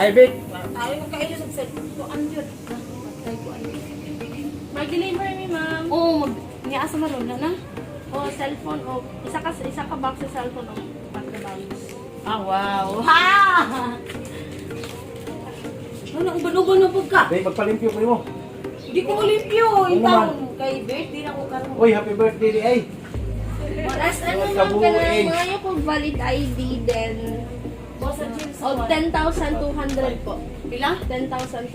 Ay, Vic. Ayaw mo kayo sa cellphone ko. Ano yun? Patay ko ano. Mag-deliver mi, ma'am. Oo, mag... Niya asa maroon na na? O, cellphone o isa ka box sa cellphone o pagka-box. Ah, wow. Ha! Ano, uban-uban na po ka. Day, magpalimpyo ko mo. Di ko malimpyo. Yung Ano taon kay birthday na ko karon. Uy, happy birthday di ay. Tapos ano ma'am, Kabuuin. kanang mga ko valid ID then Boss, ang chill o 10,200 po. Pila? 10,200.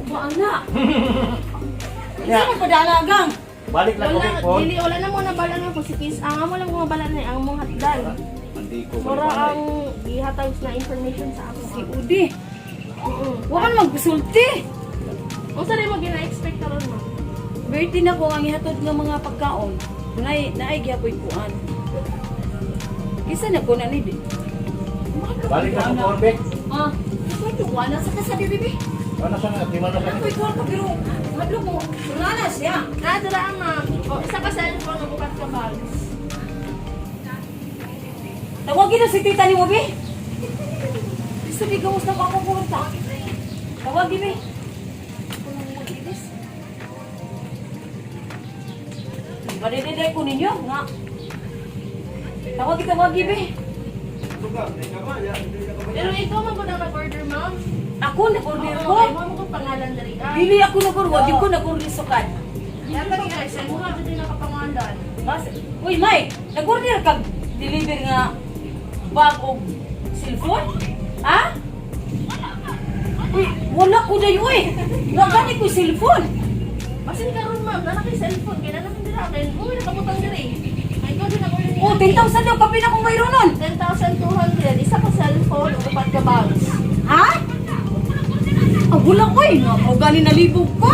Ba, ana? Ya. Isa na padalagang. Balik lang ko Wala, phone. dili, wala na mo nabala na ko si Kiss. Ang amo lang mo mabala na ang mong hatdan. Hindi ko Mura balay. ang gihatag na information sa ako. Si Udi. Oo. Wa man magsulti. Unsa rin mo gina-expect karon ma'am? Birthday na ko ang ihatod ng mga pagkaon. Naay naay gyapoy kuan. Kisa na ko na ni di. Balik lang ko phone, Vic. Ah, kwento ko ana sa kasabi bibi. Ano sa nga? Di man na Ako kwarto pero hadlo mo ngana siya. Nadra ma'am. O isa ka cellphone o bukat ka bags. Tawagin na si tita ni mo bi. Gusto di gawas na ako kwarta. Tawagin bi. Madidide ko ninyo nga. Tawagin tawagin bi. Pero ikaw man gud ang nag-order ma'am. Ako nag-order Oo, ko. kay mo mo pangalan diri ah. Dili ako nag-order, wag ko nag-order sukad. Dili ko kay sa mo jud nakapangalan. Mas, uy, Mike, nag-order ka deliver nga bag og cellphone? Ha? Uy, wala ko dayo uy. Nga gani ko cellphone. Basin karon ma'am, nana kay cellphone kay nana kan dira kay mo nakabutang diri. Ay ikaw din nag-order ni. Oh, 10,000 daw kapin akong mayroon nun. 10,200 isa ka cellphone o upat ka bags. Ha? Ah, wala ko eh. Nga, o gani nalibog ko.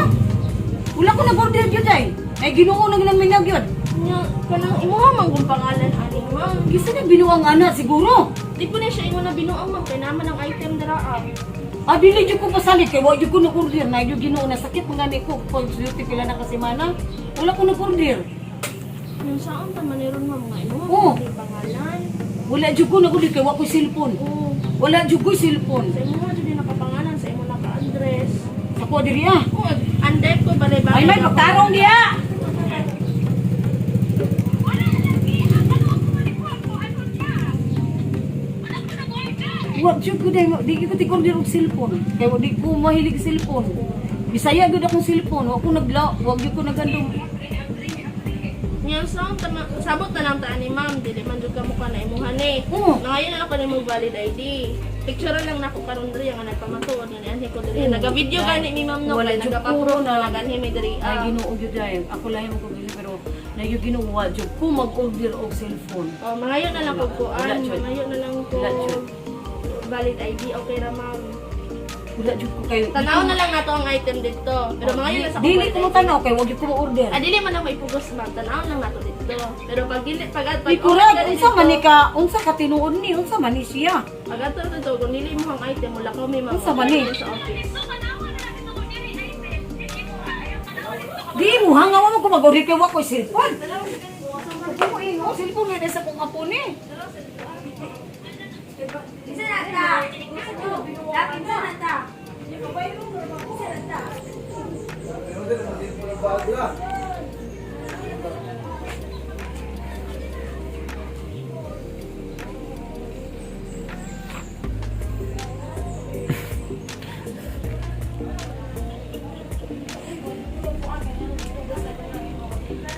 Wala ko nag-order yun ay. Ay, ginoo nang naminag yun. Nya kanang imuha man kung pangalan ani ma'am. Gisa na binuang ana siguro. Di po na siya ingon na binuang ma'am kay naman ang item dira ah. Ah, dili jud ko pasalit kay wa jud ko nag-order na jud Ginoo na sakit man gani ko pag duty pila na ka semana. Wala ko nag-order. Yung saan ta man ron ma'am nga imuha Oo. man yung pangalan. Wala jud ko nag-order kay wa ko cellphone. Oo. Wala jud ko cellphone. Sa imuha jud yung nakapangalan sa imo naka-address. Ako diri ah. Oo, andep ko balay balay. Ay may pagtarong diha. Wa jud ko dai di ko ti-order og cellphone. Kay wa di ko mahilig sa cellphone. Bisaya gyud akong cellphone, wa ko nagla, wa gyud ko nagandom. Nya saan ta sabot na lang ta ani ma'am dili man jud ka mukha na imuha ni. Oo. Nangayon na ako nimo valid ID. Picture lang nako karon diri nga nagpamatuod nga nianhi ko diri. Naga-video gani mi ma'am no Wala kay jud ko nagapa-proof na- na ganhi mi diri. Ay, ah. Ginoo gyud ay. Ako lang mo kung pero na yung Ginoo wa jud ko mag-order og cellphone. Oh, mangayon na lang ko kuan, Wala, jud. mangayon na lang ko Wala, jud. valid ID okay ra ma'am. Wala jud ko kayo. Tanaw na lang nato ang item dito. Pero mangayon na sa Dili valid ko mo ID. tanaw kay wa jud ko mo-order. Ah, dili man lang maipugos ma'am. Tanaw lang nato dito. Pero pag dili pag pag Di kurag, unsa man ni ka, unsa ka tinuod ni, unsa man ni siya. Pag ato dito kung dili mo ang item wala ko may ma'am. Unsa man ni? Sa office. Di mo hangaw mo ko mag-order kay wa ko cellphone. Di mo ingo cellphone nga sa kong apo ni. Isa na ta. Lapit na ta. Isa na ta.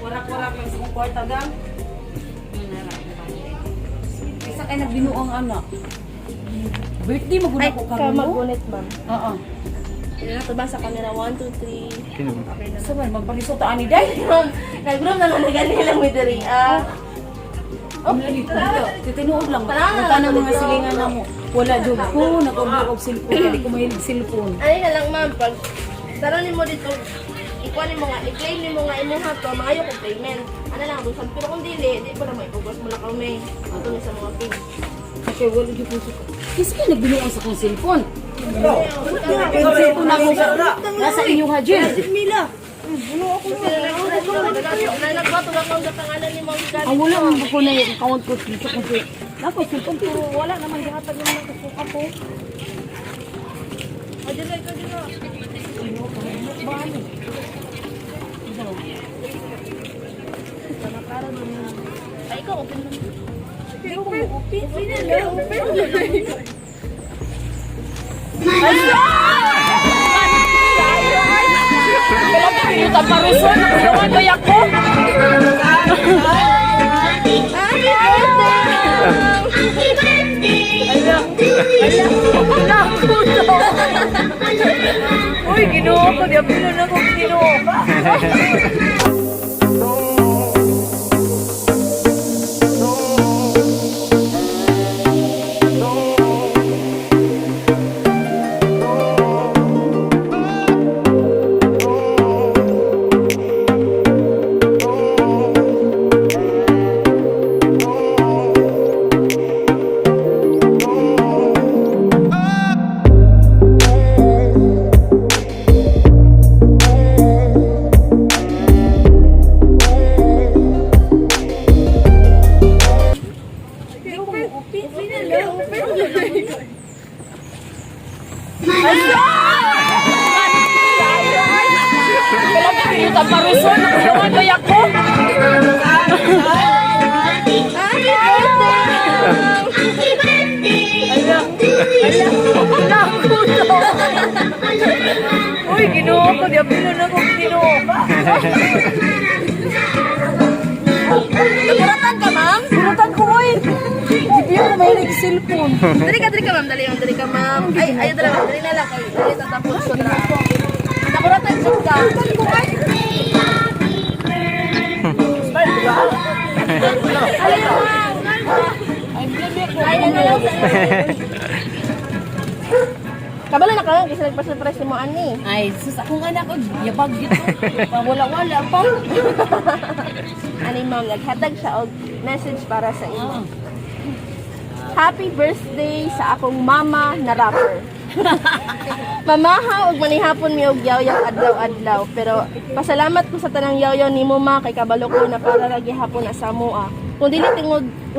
Warak-warak lang sa kong kwarta gang. Isa kay nagbinuang anak. Birthday mo gud Ay, ako ka karon. no? magunit ma'am. Oo. Ano na to ba sa camera? 1, 2, 3. Okay na. Sa man magpakisuta ani day. Ma'am, nag-room na lang na lang with diri ah. Oh, titinuod lang. Tara na Wala lang ng mga dito. silingan na mo. Wala jud ko nag-order og cellphone kay di ko mahilig cellphone. Ano na lang ma'am, pag tara nimo dito, ikuha nimo nga, i-claim nimo nga imuha to, maayo kong payment. Ano lang ang pero kung dili, di ko na maipugos mo na kami. Ato ni sa mga pin. Okay, wala jud ko. Kasi kay nagbinuang sa kong cellphone. Yung cellphone na ako nasa inyong hajin. Mila. Nagbato lang ang pangalan ni Ma'am Ang wala man ko na yung account ko dito ko. Ako cellphone pero wala naman gihatag naman ako ako. O, dito, ikaw dito. Ba ano? Ay, ikaw, open mo. Hindi ko mo-open. Open. Yung taparuson, nakuyawan ba ako? Happy birthday! Uy, Ginoo ko, diablo na ko, Ginoo. Yung taparuson, nakuyawan ba ako? Happy birthday! Uy, Ginoo ko, diablo na ko, Ginoo. Nakuratan ka, ma'am? Burutan ko, uy. Hindi ko mahilig cellphone. Dali ka, dali ka, ma'am. Dali, ma'am. Dali ka, ma'am. Ay, ayaw dala, ma'am. Dali na lang kayo. Dali, tatapos ko dala. Nakuratan siya ka. Ayaw, ma'am. Ay, ano lang sa Kabalo na ka, kasi nagpa-surprise si mo, ani. Ay, sus, akong anak, oh, yabag yun. Wala-wala pa. Ani, ma'am, naghatag siya og message para sa inyo. Happy birthday sa akong mama na rapper. Mamaha og manihapon mi og yawyaw adlaw-adlaw, pero pasalamat ko sa tanang yawyaw nimo, ma, kay kabalo ko na para ra gihapon na sa amoa. Kung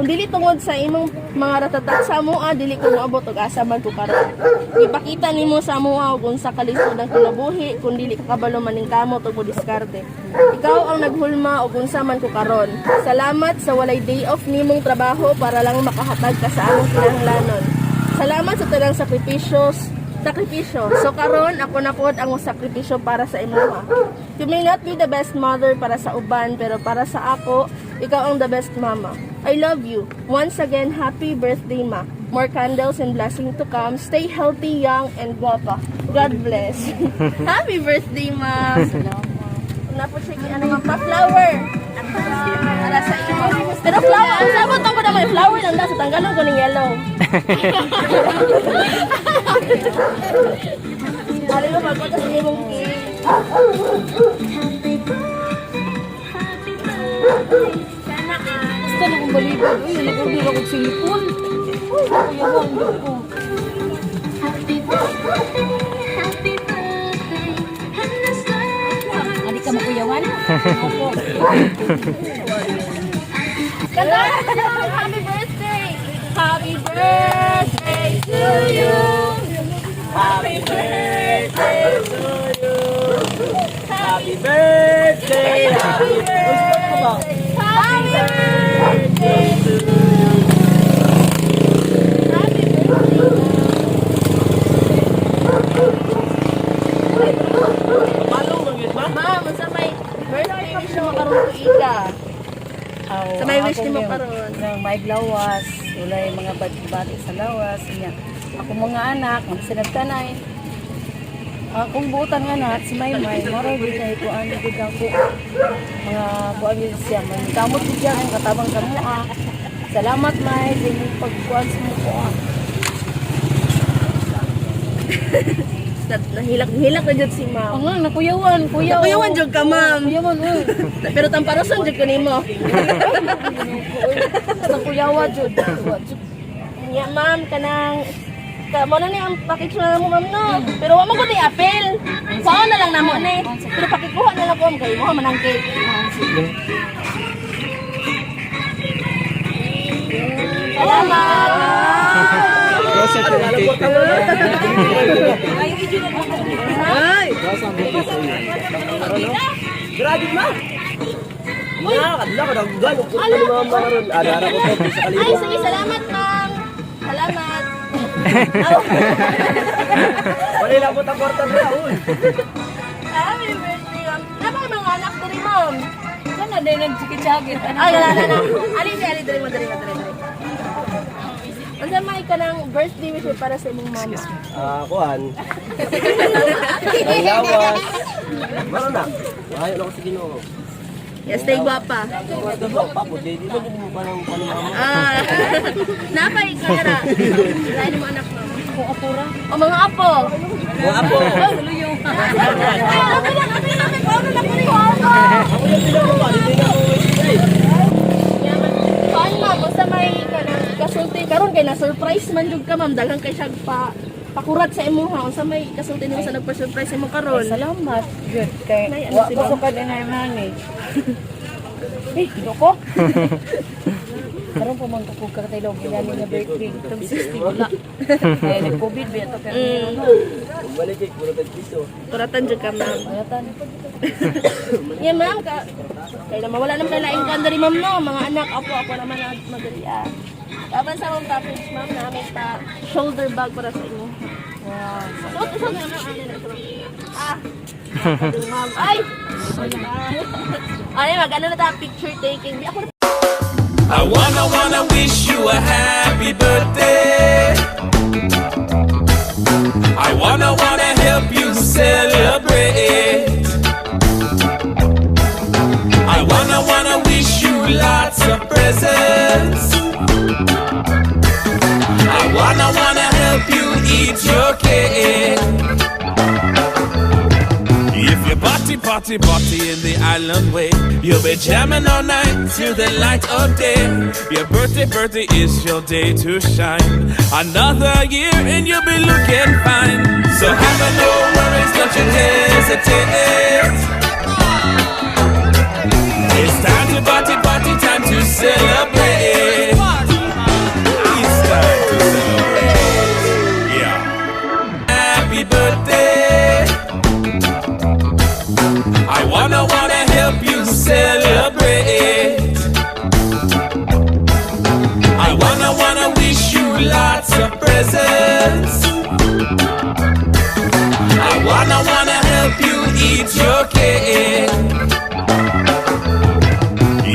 dili tungod sa imong mga ratatak sa amoa, dili ko moabot og asa man ko karon. Ipakita nimo sa amoa og unsa kalisod ang kinabuhi kung dili ka kabalo maningkamot og modiskarte. Ikaw ang naghulma og unsa man ko karon. Salamat sa walay day off nimong trabaho para lang makahatag ka sa among kinahanglanon. Salamat sa tanang sakripisyo. So karon ako na pod ang sakripisyo para sa imuha. You may not be the best mother para sa uban, pero para sa ako, ikaw ang the best mama. I love you. Once again, happy birthday, ma. More candles and blessing to come. Stay healthy, young, and guapa. God bless. Happy birthday, ma. Una po siya, ano, ma, pa-flower. Para sa imo. Pero flower, ang sabot ko naman, flower lang daw. Sa tanggalon ko ng yellow. Alam mo, pagpunta sa imong cake. Basta na akong balibad. Uy, nag-order ako cellphone. Uy, kuyawan ko. Adi ka makuyawan? Opo. Kanta! Happy birthday! Happy birthday to you! Happy birthday to you. Happy birthday. Happy birthday. Happy birthday to you! Happy birthday! Ma'am, unsa may birthday wish mo karon tuiga? Sa may wish nimo karon. Nang may lawas, walay mga bati sa lawas. Niya. Ako mga anak, ang sinagtanay. Akong buutan nga anak, si Maymay, moro gid kay kuan gid ako. Mga kuan gid siya, man kamot gid siya ang katabang sa mua. Salamat, May, sa imong pagkuan sa mua. Nahilak-hilak na jud si ma'am. Ang nga, nakuyawan, kuya. Nakuyawan jud ka, ma'am. Kuyawan, uy. Pero tamparoson jud ko nimo. Nakuyawa jud. Nya ma'am kanang ka mo na ni ang package na mo, ma'am, no. Pero wa man ko ni apel. Sao na lang namo ni. Pero pakikuha na lang ko, ma'am, kay mo man ang cake. Salamat. Rosa 28. Ay, video na mo. Rosa ang birthday sa iyo. Grabe ma! Nakakadla ko daggan. Ano mga mga ron? Ara ko to sa Ay, kaliwa. sige, salamat, ma'am. Salamat. Wala lang po ta kwarta na. Uy. Happy birthday, ma'am. Napaka mga anak diri, ma'am. Sana na nagchikit-chakit. Ay, wala na na. Ali, si Ali, diri mo, diri mo, diri, diri. Unsa may ka ng birthday wish mo para sa imong mama? Ah, kuan. Ang lawas. Maro na. Maayo na ko sa Ginoo. Yes, stay guwapa. Dagwa pa po, di ba mo parang paano mama? Ah, napay ka na. Wala mo anak, ma'am. Kung apura. O mga apo. Mga apo. Tuloy yung. Ay, okay lang, okay lang, okay lang, okay lang, Ako yung pinagawa, hindi na ako eh. Kuan, ma'am, unsa may kanang kasulti karon kay na surprise man jud ka, ma'am, daghan kay siya pa pakurat sa imuha? Unsa may kasulti nimo sa nagpa-surprise imo karon? Salamat. Good. Kay, Nay, ano wa si ko ma'am? sukad na mani. Eh, ko. Karon pa man ko kataylog inani nga birthday tag 60 wala. Eh, nag-COVID ba ito pero Balik kay puro tag piso. Kuratan jud ka, ma'am. Ayatan. Yeah, ma'am, ka kay naman wala naman laing kan diri, ma'am, no, mga anak, apo ako naman na madali ah. Laban sa mong package, ma'am, namin pa shoulder bag para sa inyo. Wow. Suot, suot na, ma'am. Ano na, suot. Ah. Ma'am. Ay! Ay, mag ano na ta, picture taking. Di ako na I wanna wanna wish you a happy birthday. I wanna wanna help you celebrate. I wanna wanna wish you lots of presents. I wanna wanna help you eat your cake. If you party, party, party in the island way, you'll be jamming all night till the light of day. Your birthday, birthday is your day to shine. Another year and you'll be looking fine. So have no worries, don't you hesitate. It's time to party, party, time to celebrate. It's time to celebrate. Yeah. Happy birthday. I wanna wanna help you celebrate. I wanna wanna wish you lots of presents. I wanna wanna help you eat your cake.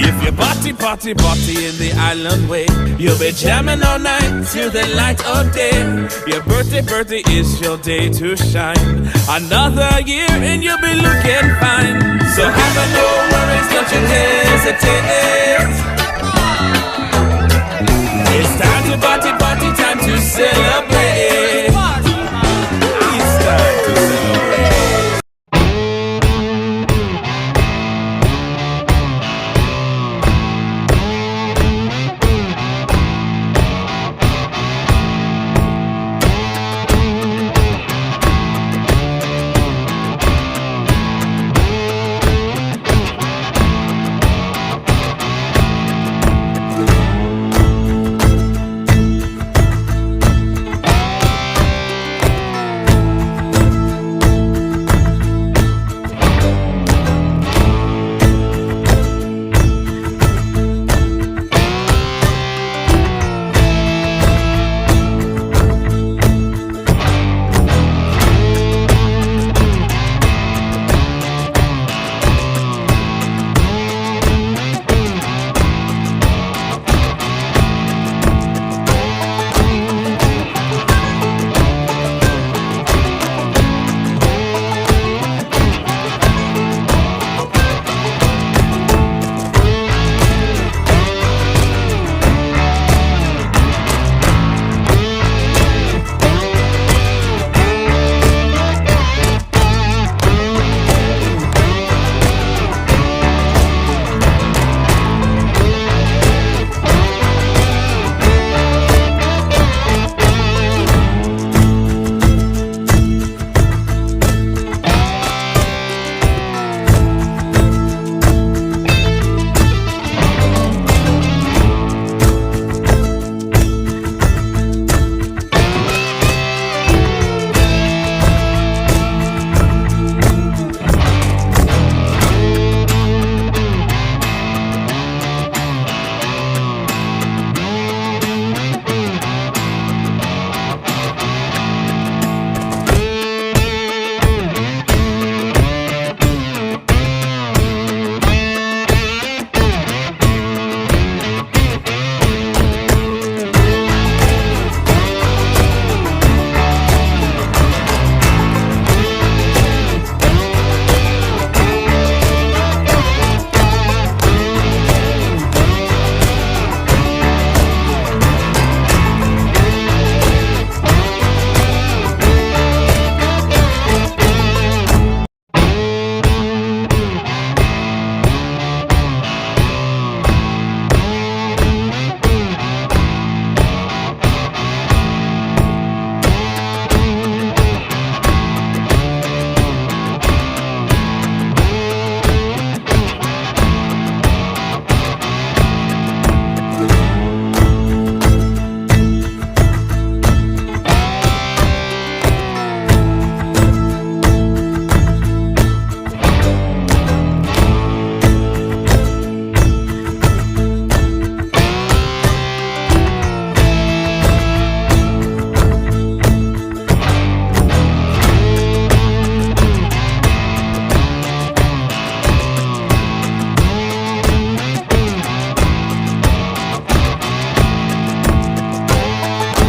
If you party, party, party in the island way, you'll be jamming all night till the light of day. Your birthday, birthday is your day to shine. Another year and you'll be looking fine. So have no worries, don't you hesitate. It's time to party, party.